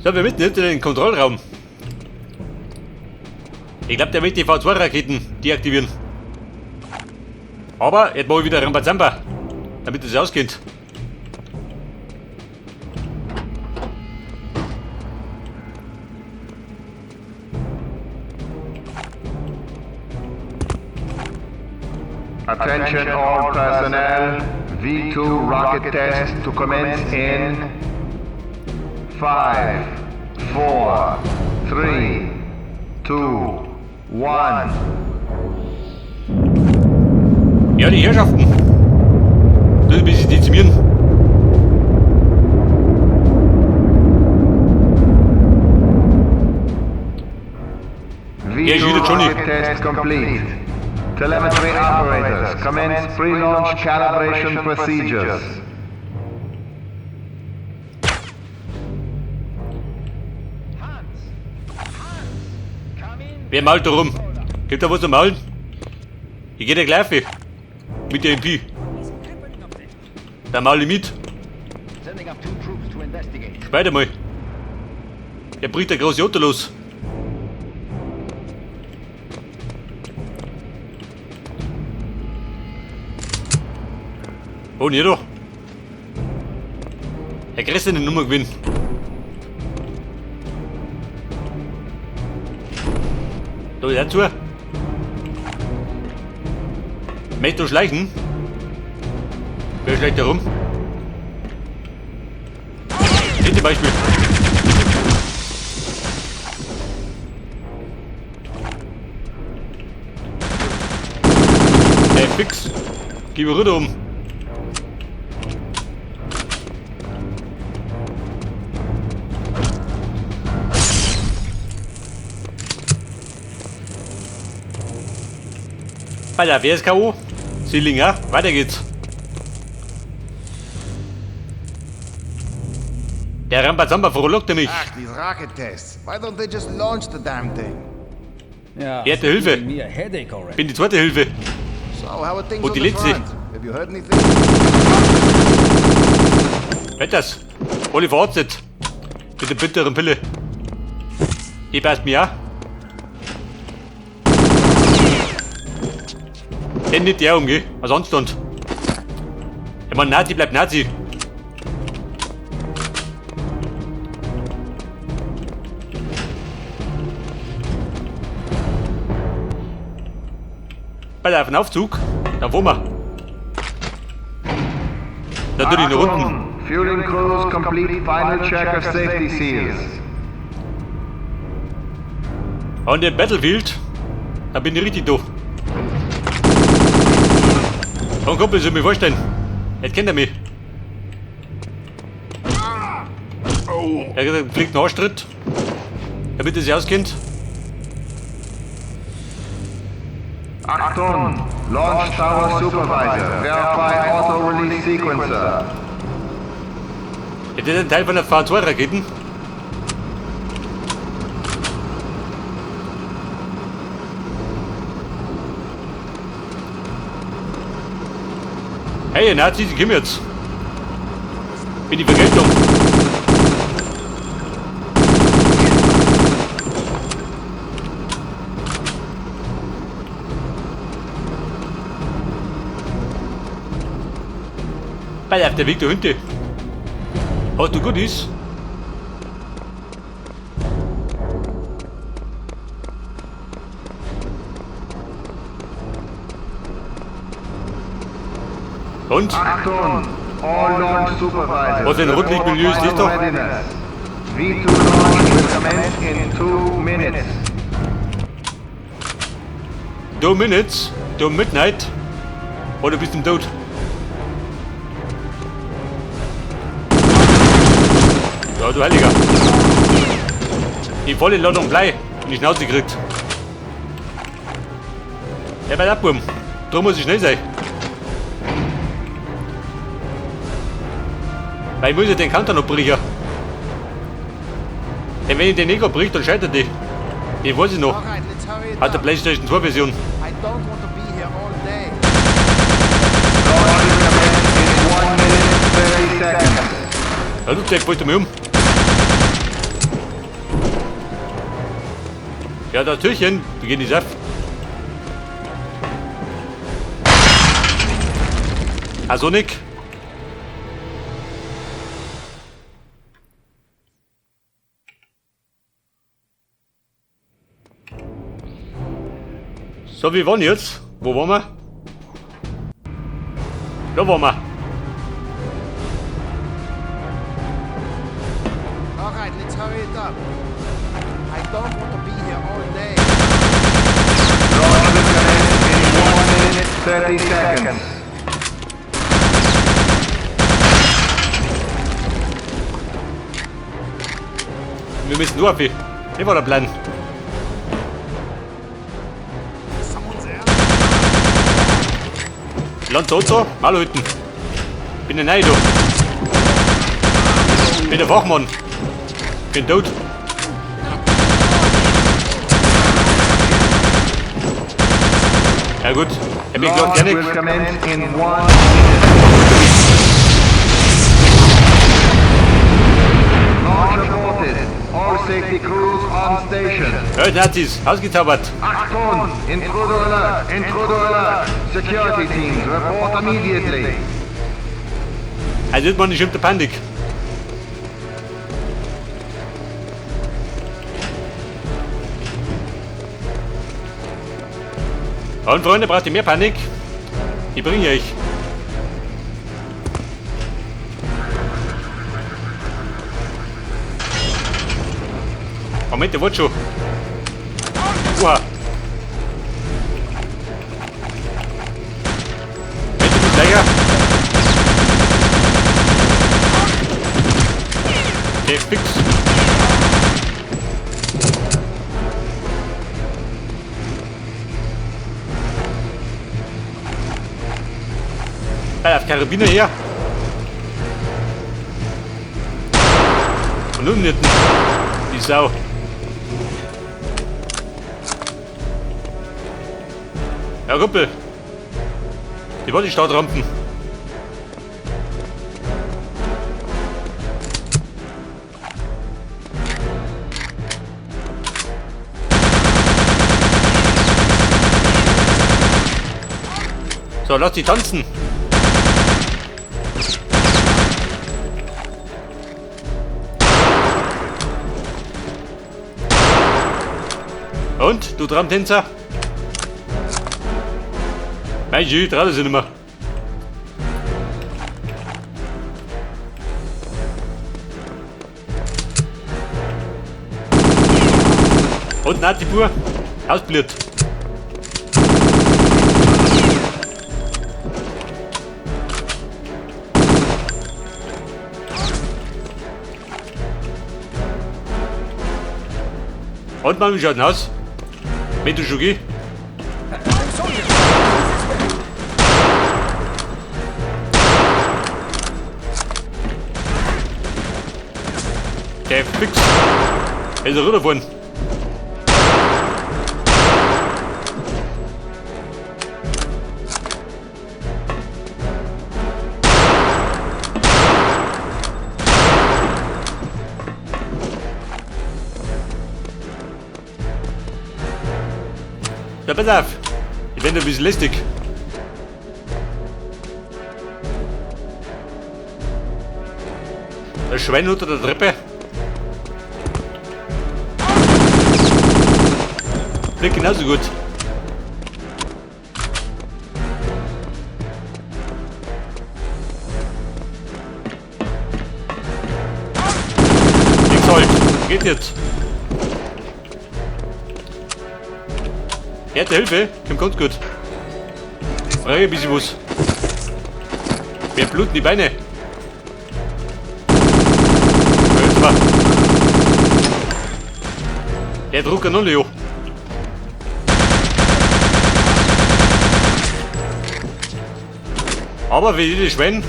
So, wir mitten hinter den Kontrollraum. Ich glaube, der will die V2-Raketen deaktivieren. Aber jetzt mache ich wieder Rambazamba, damit es ausgeht. Attention all personnel. V2 rocket test to commence in 5, 4, 3, 2, 1. Ja, die Herrschaften. Das ein bisschen dezimieren. V2 ist wieder Johnny. rocket test complete. Telemetry operators, commence pre-launch calibration procedures. Wer mault da rum? Gibt da was zum Maulen? Ich geh da gleich auf. Mit der MP. Da maul ich mit. Speide mal. Der bringt der große Otto los. Oh, nie doch. Herr Gress eine Nummer gewinnen. Da ist er zu. Möchtest du schleichen? Wer schleicht da rum? Hier zum Beispiel. Ey, fix. Geh mir rüber um. Alter, wer ist K.O.? Seelinger, weiter geht's. Der Rambazamba frohlockte mich. Ach, these rocket tests. Why don't they just launch the damn thing? Yeah, Erste Hilfe. giving me a headache already. Bin die zweite Hilfe. So, how are things Und on die the letzte. front? Have you heard anything? Wetters. Alle verarztet. Mit der bitteren Pille. Die passt mir auch. Denn nicht der umgeh. Was Anstand. Ich mein, Nazi bleibt Nazi. Bei der auf den Aufzug. Da wo wir. Natürlich nach unten. Achtung! Fueling crews complete final check of safety seals. An dem Battlefield, da bin ich richtig doof. Komm, Kumpel, soll mir vorstellen. Jetzt kennt er mich. Er hat gesagt, fliegt einen Arschtritt, damit er sich auskennt. Achtung! Launch Tower Supervisor, verify auto release sequencer. Ja, das ist ein Teil von der V2-Raketen. Hey, ihr Nazis, ich komm jetzt. Bin die Vergeltung. Bei auf der Weg dahinter. Hast du Goodies? Und? Achtung! All launch supervisors. Was ein Rotlichtmilieu ist das doch? Readiness. V2 launch will commence in 2 minutes. 2 minutes? 2 midnight? Oder bist du tot? Ja, du Heiliger. Die volle Ladung Blei in die Schnauze gekriegt. Ja, bei der Burm. Da muss ich schnell sein. Weil ich muss ja den Counter noch brechen. Denn wenn ich den nicht bricht, dann scheitert die. Die weiß ich noch. All right, let's hurry it Hat der up. PlayStation 2 Version. I don't want to be here all day. Launch will commence in 1 minute 30 seconds. Ja, du Depp, wollt du mich um? Ja, das Türchen. Wir gehen nicht auf. Also Nick. So, wir waren jetzt. Wo waren wir? Da waren wir. All right, let's hurry it up. I don't want to be here all day. Launch will commence in 1 minute 30 seconds. Wir müssen durch. Ich war der Plan. Land so, Hallo Hütten. Bin der Nei, du. Bin der Fachmann. Bin tot. Ja gut, hab ich Launch gar will nicht. commence in 1 minute. Launch aborted. All safety crews on station. Ja, Nazis, ausgezaubert. Achtung! Intruder alert! Intruder alert! Security teams report immediately. Also wird man nicht unter Panik. Und Freunde, braucht ihr mehr Panik? Ich bringe euch. Moment, der wollte schon. Oha. Moment, du bist Steiger. Okay, fix. Auf Karabiner her. Und nun nicht. Die Sau. Ja, Kumpel. Die wollte die Startrampen. So, lass die tanzen. Und, du Tramtänzer? Mein Gott, traut sich nicht mehr. Und Nati Bur, ausbliert. Und Mann, wie schaut denn aus? Wenn du schon geh? Der fix. Er ist runtergefahren. Ja, pass auf. Ich bin ein bisschen lästig. Das Schwein unter der Treppe. Wird genauso gut. Nix halt. Geht jetzt. Härte Hilfe, kommt ganz gut. Brauche ich ein bisschen was. Mir bluten die Beine. Der Drucker noch nicht. Aber wie jedes Schwein,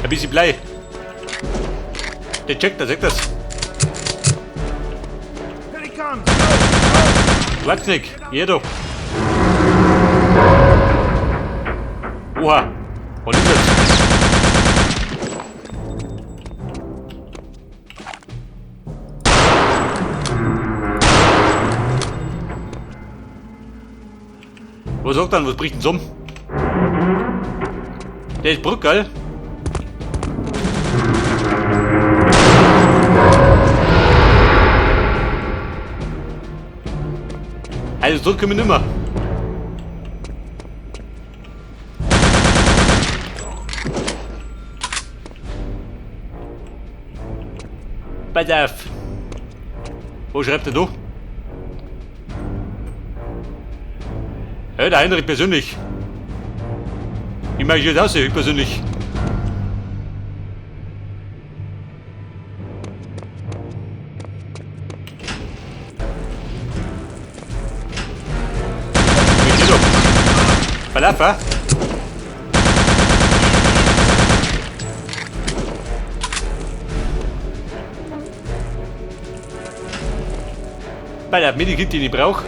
ein bisschen Blei. Der checkt das, sagt das. Here he comes! Bleibt's nicht, jeder. Oha, was ist das? Was sagt dann? Was bricht denn zusammen? Der ist Brück, gell? Also zurück können wir nimmer. Pass auf. Wo schreibt er da? Hey, der Heinrich persönlich. Ich meine, ich aus, ich persönlich. Wie geht doch? Verlauf, hä? Bei der Medikit, die ich brauche.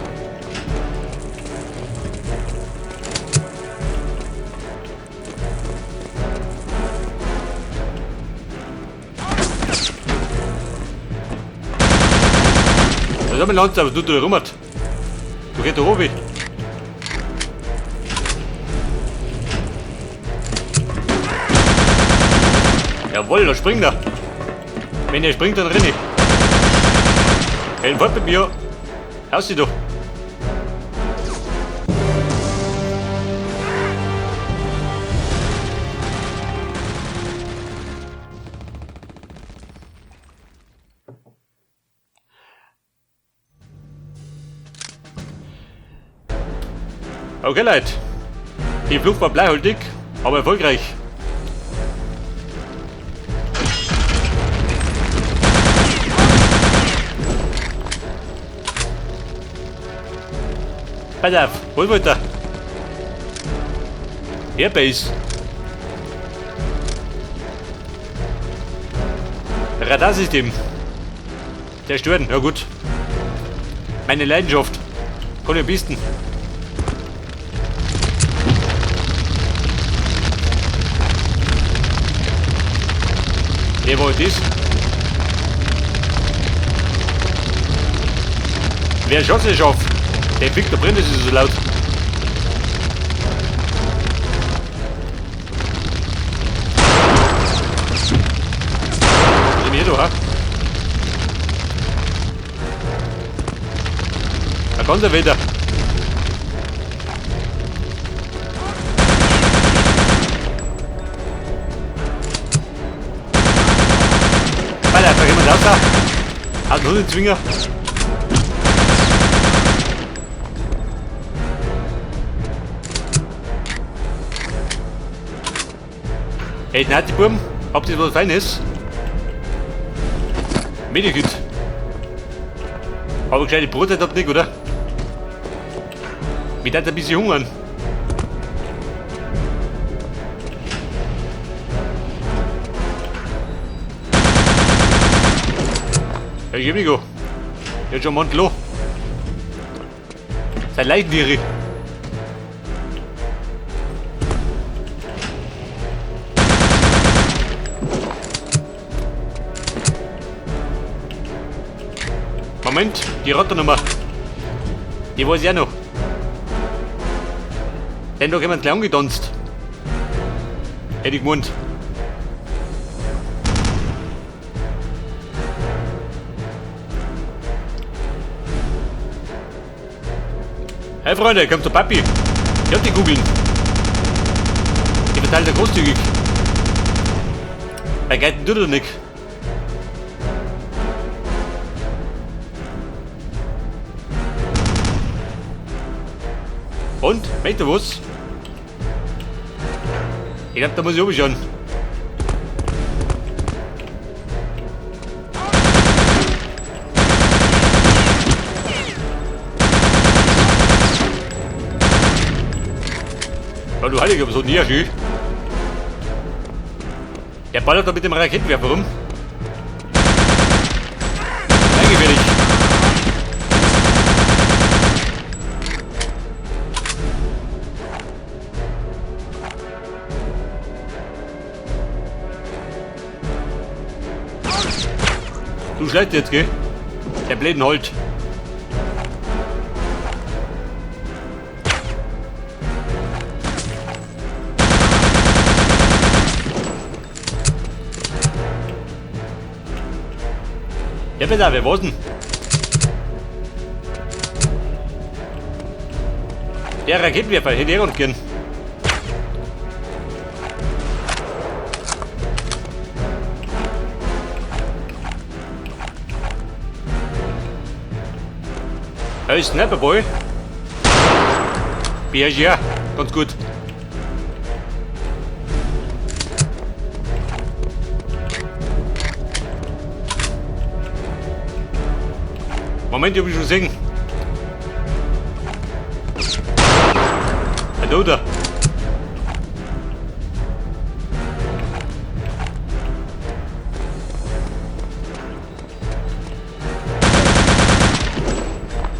Was haben wir Lanz, aber du da rummert. Du gehst da oben. Jawohl, da springt er. Wenn er springt, dann renne ich. Hey, fort mit mir. Haus sie doch. Okay, Leute. Die Flucht war bleihaltig, aber erfolgreich. Pass auf, hol weiter. Airbase. Radarsystem. Zerstören, ja gut. Meine Leidenschaft. Kann ich am besten. Wer war das? Wer schaut sich auf? Der Fick, da brennt es so laut. Was ist denn hier da, ha? Da kommt er wieder. Alter, da jemand raus da. Hat einen Hundezwinger. Hey, na, die Buben, habt ihr was Feines? Medikit. Aber gescheite Brotzeit habt ihr nicht, oder? Mir tat ein bisschen hungern. Hey, Jemigo. Ja, schon Montlo. Sein Leichentiere. Moment, die Rotternummer. Die weiß ich auch noch. Denn doch jemand gleich angetanzt. Hätte ich gemeint. Hey Freunde, kommt zu Papi. Ich hab die Kugeln. Die verteilt er großzügig. Bei Geiten tut er nicht. Und? Möchte was? Ich glaub, da muss ich oben schauen. Ja, du Heiliger, was hat denn hier? Der ballert da mit dem Raketenwerfer rum. Eingefährlich. Du schlägst jetzt, gell? Der bläden Holt. Hey, pass auf, wer war's denn? Der Raketenwerfer, hätte ich ganz gern. Hey, Sniper Boy. BSG, ganz gut. Moment, ich hab ich schon gesehen. Ein Toter.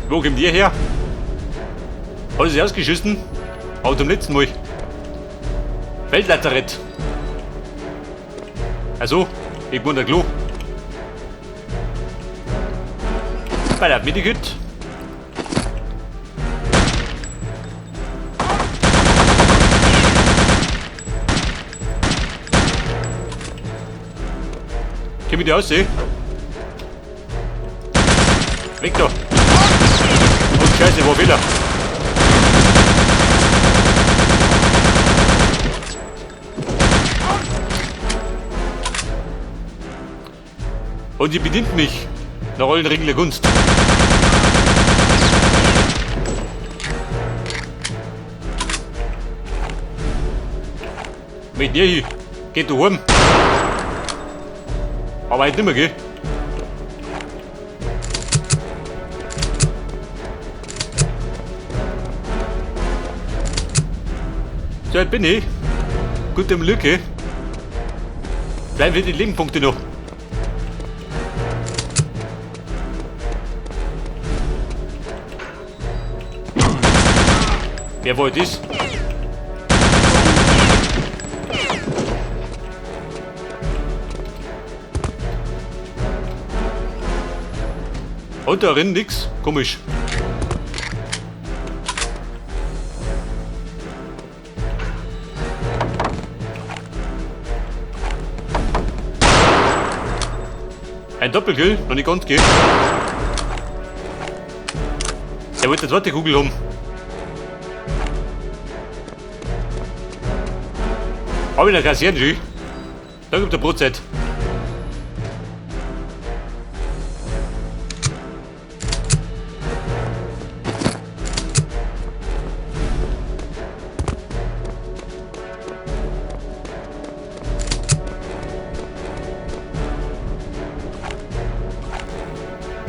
Wo kommt ihr her? Hat er sich ausgeschissen? Aber zum letzten Mal. Feldlazarett. Also, ich bin der Klo. Bei der Medikit. Komm ich da raus? Weg da! Oh Scheiße, wo will er? Und sie bedient mich. Nach allen Regeln der Kunst. Mit dir hier. Geht du heim. Aber heute nicht mehr, gell? So, jetzt bin ich. Gut im Lücke. Bleiben wir die Lebenspunkte noch. Wer wollte das? Und darin nix. Komisch. Ein Doppelkill, noch nicht ganz geht. Er wollte die zweite Kugel haben. Hab ich noch kassieren, schön. Da gibt der Brotzeit.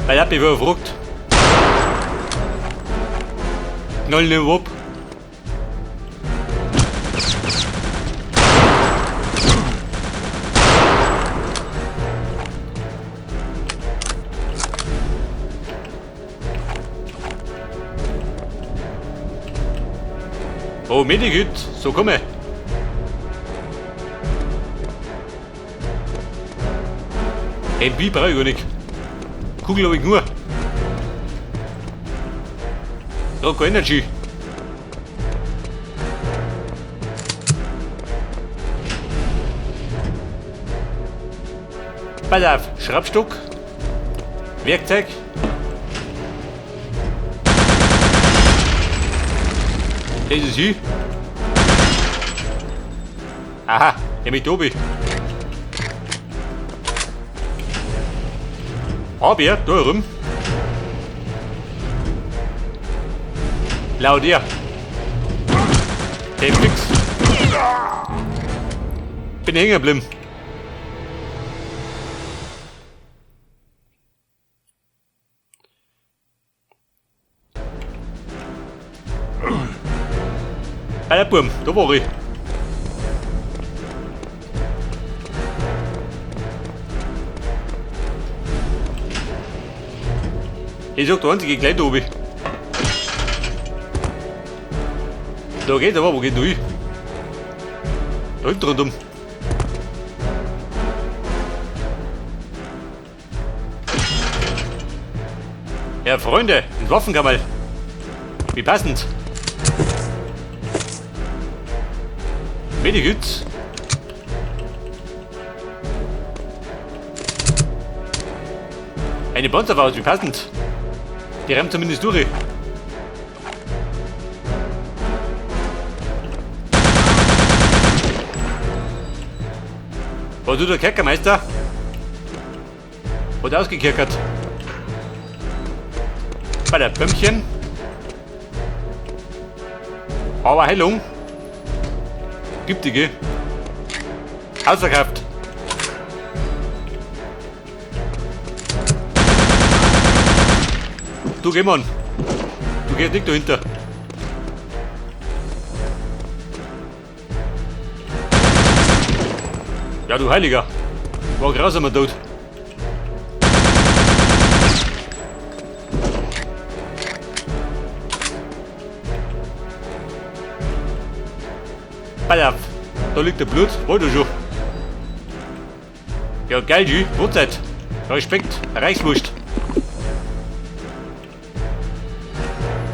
Weil hab mich wohl gefragt. Knall ne ab. Oh, Medikit, so komme. MP brauche ich gar nicht. Kugel habe ich nur. Rock Energy. Pass auf, Schraubstock. Werkzeug. Das ist sie. Aha, der mit oben. Aber, da rum. Laut dir. Der fix. Bin hängen geblieben. Alter Burm, da war ich. Ich sag, der einzige Kleid da oben. Da geht aber, wo geht du hin? Da hinten rundum. Ja, Freunde, ins Waffenkammerl. Wie passend. Medikit. Ein Eine Panzerfaust, wie passend. Die rammt zumindest durch. Was tut der Kerkermeister? Hat ausgekerkert. Bei der Bömmchen. Aber Heilung. Gibt die, gell? Außer Kraft. Du geh, Mann. Du gehst nicht dahinter. Ja, du Heiliger. War grausamer Tod. Pass auf. Da liegt der Blut. War doch schon. Ja, geil, du. Brotzeit. Respekt. Reichswurst.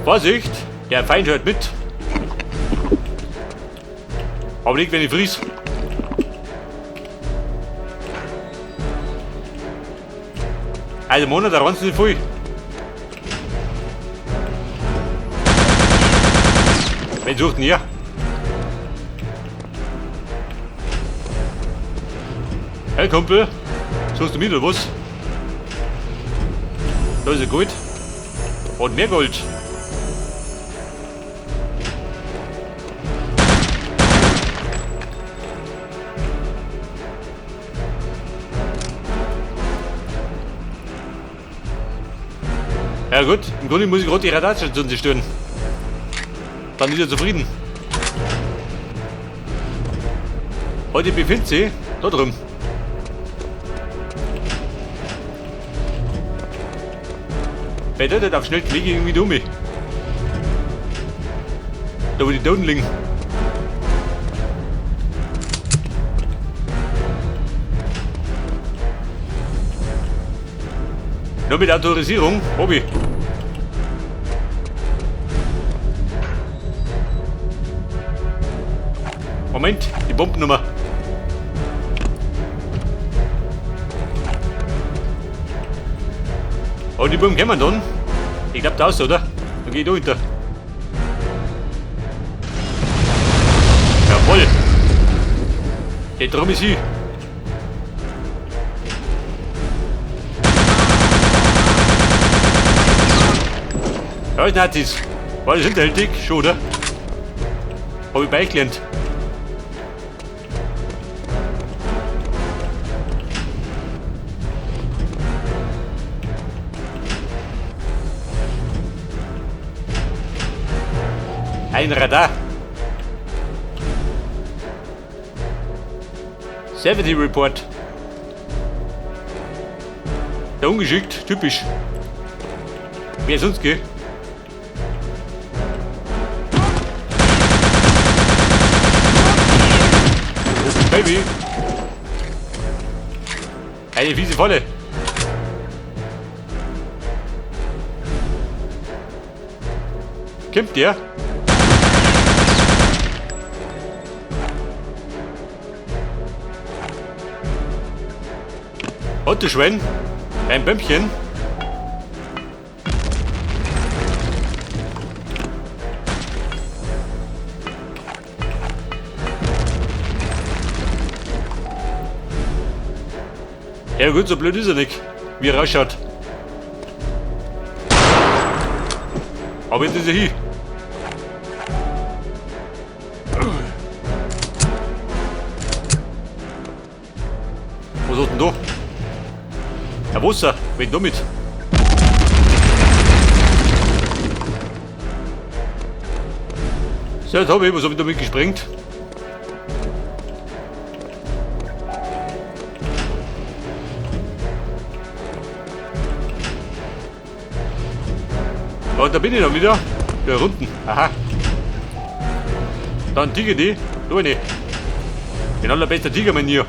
Vorsicht! Der Feind hört mit. Aber nicht, wenn ich fries. Also Mona, da rannst du nicht voll. Wen sucht denn ihr? Hey Kumpel, suchst du mich oder was? Da ist ja Gold. Und mehr Gold. Ja gut, im Grunde muss ich gerade die Radarstation zerstören. Dann ist er zufrieden. Heute befindet sich da drüben. Bedeutet auf schnell Weg irgendwie dumm. Da wo die Toten liegen. Nur mit Autorisierung, Hobby. Moment, die Bombennummer. Oh, die Bomben kennen wir dann. Ich glaub, da ist, oder? Dann geh ich da hinter. Jawohl. Der Drum ist hier. Ja, ist Nazis. War das hinterhältig? Schon, oder? Hab ich beigelernt. Ein Radar. 70 Report. Der ungeschickt, typisch. Wer sonst, gell? Oh, Baby. Eine fiese Falle. Kommt der? Hat der Schwein? Ein Bämmchen? Ja gut, so blöd ist er nicht, wie er rausschaut. Aber jetzt ist er hier. Was ist denn da? Herr Wasser, wen damit? So, jetzt hab ich, was hab ich damit gesprengt? Oh, da bin ich dann wieder. Da unten. Aha. Dann Tiger die. Da eine. Den allerbester Tiger, mein hier.